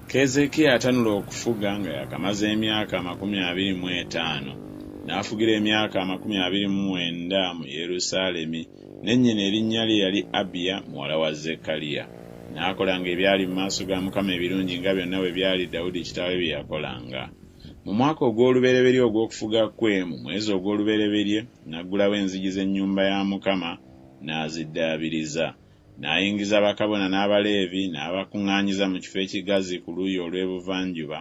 Keezeekiya yatanula okufuga nga yaakamaze emyaka 25, n'afugira emyaka 29 mu Yerusaalemi, ne nnyina erinnya lye yali Abiya muwala wa Zekkaliya. N'akolanga ebyali mu maaso ga Mukama ebirungi nga byonna bwe byali Dawudi kitaawe bye yakolanga. Mu mwaka ogw'olubereberye ogw'okufuga kwe, mu mwezi ogw'olubereberye, n'aggulawo enzigi z'ennyumba ya Mukama, n'aziddaabiriza. N'ayingiza bakabona n'Abaleevi n'abakuŋŋaanyiza mu kifo ekigazi ku luuyi olw'ebuvanjuba,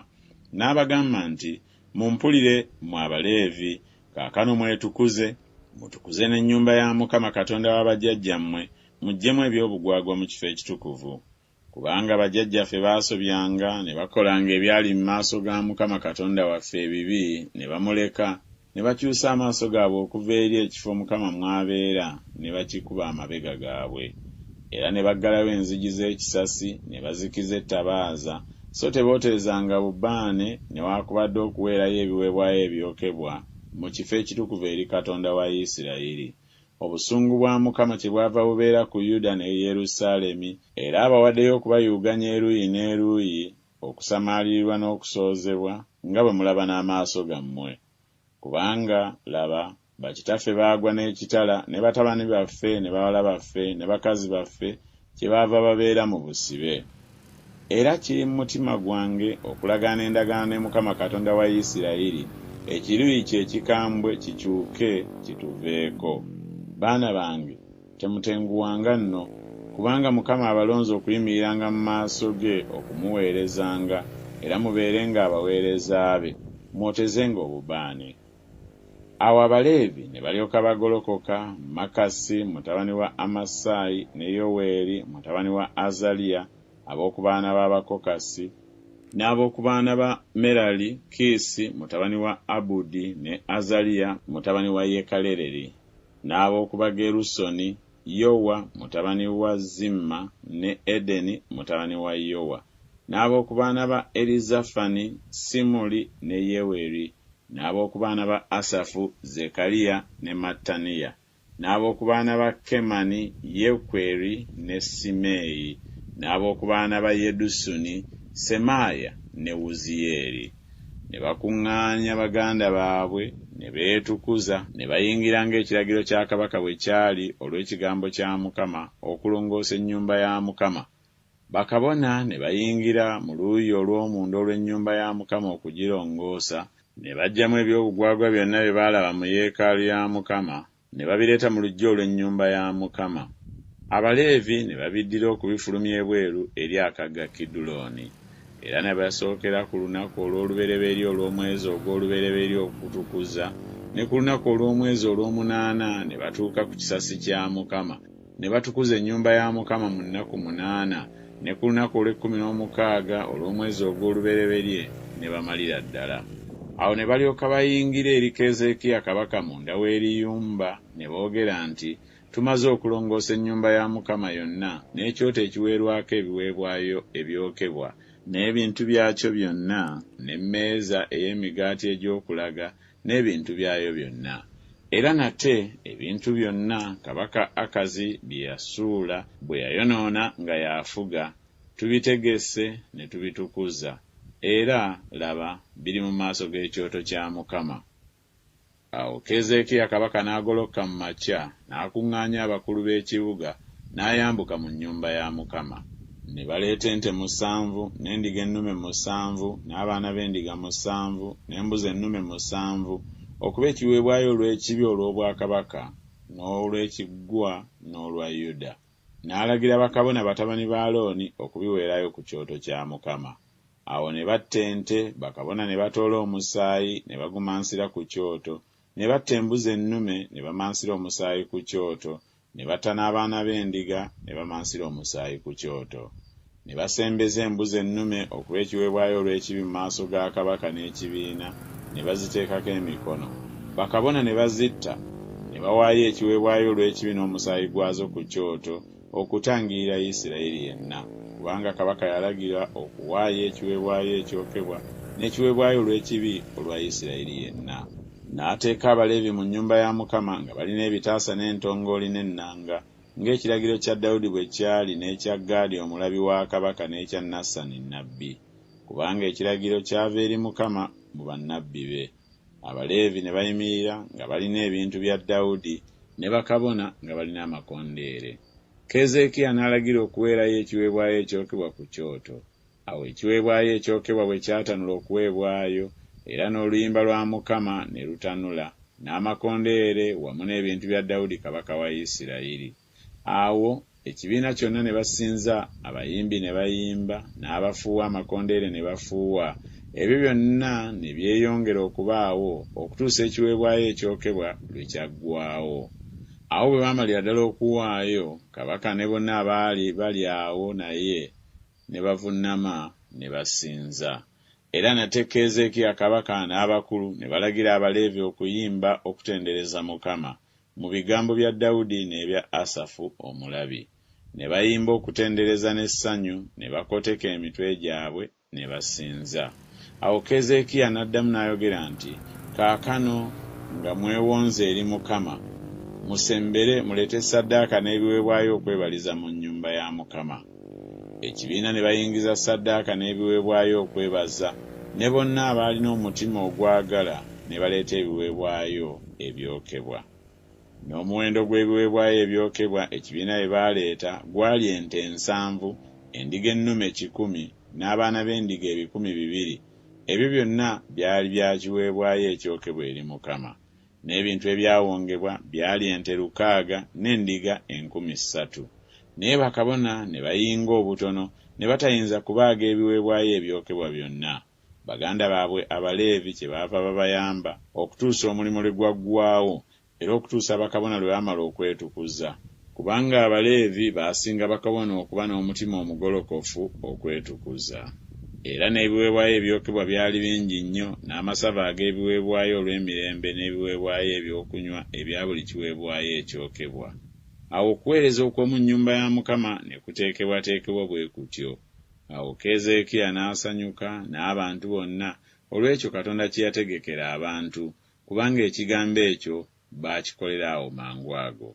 n'abagamba nti, Mumpulire, mmwe Abaleevi, kaakano mwetukuze, mutukuze n'ennyumba ya Mukama Katonda wa bajjajjammwe, muggyemu eby'obugwagwa mu kifo ekitukuvu. Kubanga bajjajjaffe baasobyanga ne bakolanga ebyali mu maaso ga Mukama Katonda waffe ebibi ne bamuleka, ne bakyusa amaaso gaabwe okuva eri ekifo Mukama mw'abeera ne bakikuba amabega gaabwe. Era ne baggalawo enzigi z'ekisasi ne bazikiza ettabaaza, so tebooterezanga bubaane newakubadde okuweerayo ebiweebwayo ebyokebwa mu kifo ekitukuvu eri Katonda wa Isiraeri. Obusungu bwa Mukama kyebwava bubeera ku Yuda ne Yerusaalemi, era abawaddeyo okubayuuganya eruuyi n'eruuyi, okusamaalirirwa n'okusoozebwa, nga bwe mulaba n'amaaso gammwe. Kubanga, laba, bakitaffe baagwa n'ekitala, ne batabani baffe ne bawala baffe ne bakazi baffe kyebaava babeera mu busibe. Era kiri mu mutima gwange okulagaana endagaano ne Mukama Katonda wa Isirayiri, ekiruyi kye ekikambwe kikyuke kituveeko. Baana bange, temutenguwanga nno, kubanga Mukama abalonze okuyimiriranga mu maaso ge okumuweerezanga, era mubeerenga abaweereza be, mwotezenga obubaane. Awo Abaleevi ne balyoka bagolokoka, Makasi mutabani wa Amasayi ne Yoweeri mutabani wa Azaliya, ab'oku baana b'Abakokasi, n'ab'oku baana ba Merali, Kiisi mutabani wa Abudi ne Azaliya mutabani wa Yekalereri, n'ab'oku Bagerusoni, Yowa mutabani wa Zimma ne Edeni mutabani wa Yowa, n'ab'oku baana ba Erizafani, Simuli ne Yeweri, n'ab'oku baana ba Asafu, Zekkaliya ne Mattaniya, n'ab'oku baana ba Kemani, Yekweri ne Simeeyi, n'ab'oku baana ba Yedusuni, Semaaya ne Wuziyeeri. Ne bakuŋŋaanya baganda baabwe ne beetukuza ne bayingira ng'ekiragiro kya kabaka bwe kyali olw'ekigambo kya Mukama okulongoosa ennyumba ya Mukama. Bakabona ne bayingira mu luuyi olw'omunda olw'ennyumba ya Mukama okugirongoosa, ne baggyamu eby'obugwagwa byonna bye baalaba mu yeekaalu ya Mukama ne babireeta mu luggya olw'ennyumba ya Mukama. Abaleevi ne babiddira okubifulumya ebweru eri akagga Kidulooni. Era ne basookera ku lunaku olw'olubereberye olw'omwezi ogw'olubereberye okutukuza, ne ku lunaku olw'omwezi olw'omunaana ne batuuka ku kisasi kya Mukama, ne batukuza ennyumba ya Mukama mu nnaku munaana, ne ku lunaku olw'ekkumi n'omukaaga olw'omwezi ogw'olubereberye ne bamalira ddala. Awo ne balyoka bayingira eri Keezeekiya kabaka munda w'eriyumba ne boogera nti Tumaze okulongoosa ennyumba ya Mukama yonna n'ekyoto ekiweerwako ebiweebwayo ebyokebwa, n'ebintu byakyo byonna, n'emmeeza ey'emigaati egy'okulaga n'ebintu byayo byonna, era nate ebintu byonna kabaka Akazi bye yasuula bwe yayonoona nga y'afuga, tubitegese ne tubitukuza, era, laba, biri mu maaso g'ekyoto kya Mukama. Awo Keezeekiya kabaka n'agolokka mu makya n'akuŋŋaanya abakulu b'ekibuga, n'ayambuka mu nnyumba ya Mukama. Ne baleeta ente musanvu, n'endiga ennume musanvu, n'abaana b'endiga musanvu, n'embuzi ennume musanvu, okuba ekiweebwayo olw'ekibi olw'obwakabaka, n'olw'ekiggwa n'olwa Yuda. N'alagira bakabona batabani ba Alooni okubiweerayo ku kyoto kya Mukama. Awo ne batta ente, bakabona ne batoola omusaayi ne bagumansira ku kyoto, ne batta embuzi ennume ne bamansira omusaayi ku kyoto, ne batta n'abaana b'endiga ne bamansira omusaayi ku kyoto. Ne basembeza embuzi ennume okuba ekiweebwayo olw'ekibi mu maaso ga kabaka n'ekibiina, ne baziteekako emikono. Bakabona ne bazitta, ne bawaayo ekiweebwayo olw'ekibi n'omusaayi gwazo ku kyoto okutangirira Isirayiri yenna, kubanga kabaka yalagira okuwaayo ekiweebwayo ekyokebwa n'ekiweebwayo olw'ekibi olwa Isirayiri yenna. N'ateeka Abaleevi mu nnyumba ya Mukama nga balina ebitaasa n'entongooli n'ennanga, ng'ekiragiro kya Dawudi bwe kyali n'ekya Gaadi omulabi wa kabaka n'ekya Nasani nnabbi, kubanga ekiragiro kyava eri Mukama mu bannabbi be. Abaleevi ne bayimirira nga balina ebintu bya Dawudi, ne bakabona nga balina amakondeere. Keezeekiya n'alagira okuweerayo ekiweebwayo ekyokebwa ku kyoto. Awo ekiweebwayo ekyokebwa bwe kyatanula okuweebwayo, era n'oluyimba lwa Mukama ne lutanula, n'amakondeere wamu n'ebintu bya Dawudi kabaka wa Isirayiri, awo ekibiina kyonna ne basinza, abayimbi ne bayimba, n'abafuuwa amakondeere ne bafuuwa, ebyo byonna ne byeyongera okubaawo okutuusa ekiweebwayo ekyokebwa lwe kyaggwaawo. Awo bwe baamalira ddala okuwaayo, kabaka ne bonna abaali bali awo naye ne bavunnama ne basinza. Era nate Keezeekiya kabaka n'abakulu ne balagira Abaleevi okuyimba okutendereza Mukama, mu bigambo bya Dawudi n'ebya Asafu omulabi. Ne bayimba okutendereza n'essanyu ne bakoteka emitwe gyabwe ne basinza. Awo Keezeekiya n'addamu n'ayogera nti Kaakano nga mwewonze eri Mukama, musembere muleete ssaddaaka n'ebiweebwayo okwebaliza mu nnyumba ya Mukama. Ekibiina ne bayingiza ssaddaaka n'ebiweebwayo okwebaza, ne bonna abaalina omutima ogwagala ne baleeta ebiweebwayo ebyokebwa. N'omuwendo gw'ebiweebwayo ebyokebwa ekibiina bye baaleeta gwali ente nsanvu, endiga ennume kikumi, n'abaana b'endiga 200, ebyo byonna byali bya kiweebwayo ekyokebwa eri Mukama. N'ebintu ebyawongebwa byali ente lukaaga n'endiga 3000. Naye bakabona ne bayinga obutono ne batayinza kubaaga ebiweebwayo ebyokebwa byonna, baganda baabwe Abaleevi kyebaava babayamba okutuusa omulimu lwe gwaggwaawo era okutuusa bakabona lwe baamala okwetukuza, kubanga Abaleevi baasinga bakabona okuba n'omutima omugolokofu okwetukuza. Era n'ebiweebwayo ebyokebwa byali bingi nnyo, n'amasavu ag'ebiweebwayo olw'emirembe n'ebiweebwayo eby'okunywa ebya buli kiweebwayo ekyokebwa. Awo okuweereza okw'omu nnyumba ya Mukama ne kuteekebwateekebwa bwe kutyo. Awo Keezeekiya n'asanyuka n'abantu bonna olw'ekyo Katonda kye yategekera abantu, kubanga ekigambo ekyo baakikolera awo mangu ago.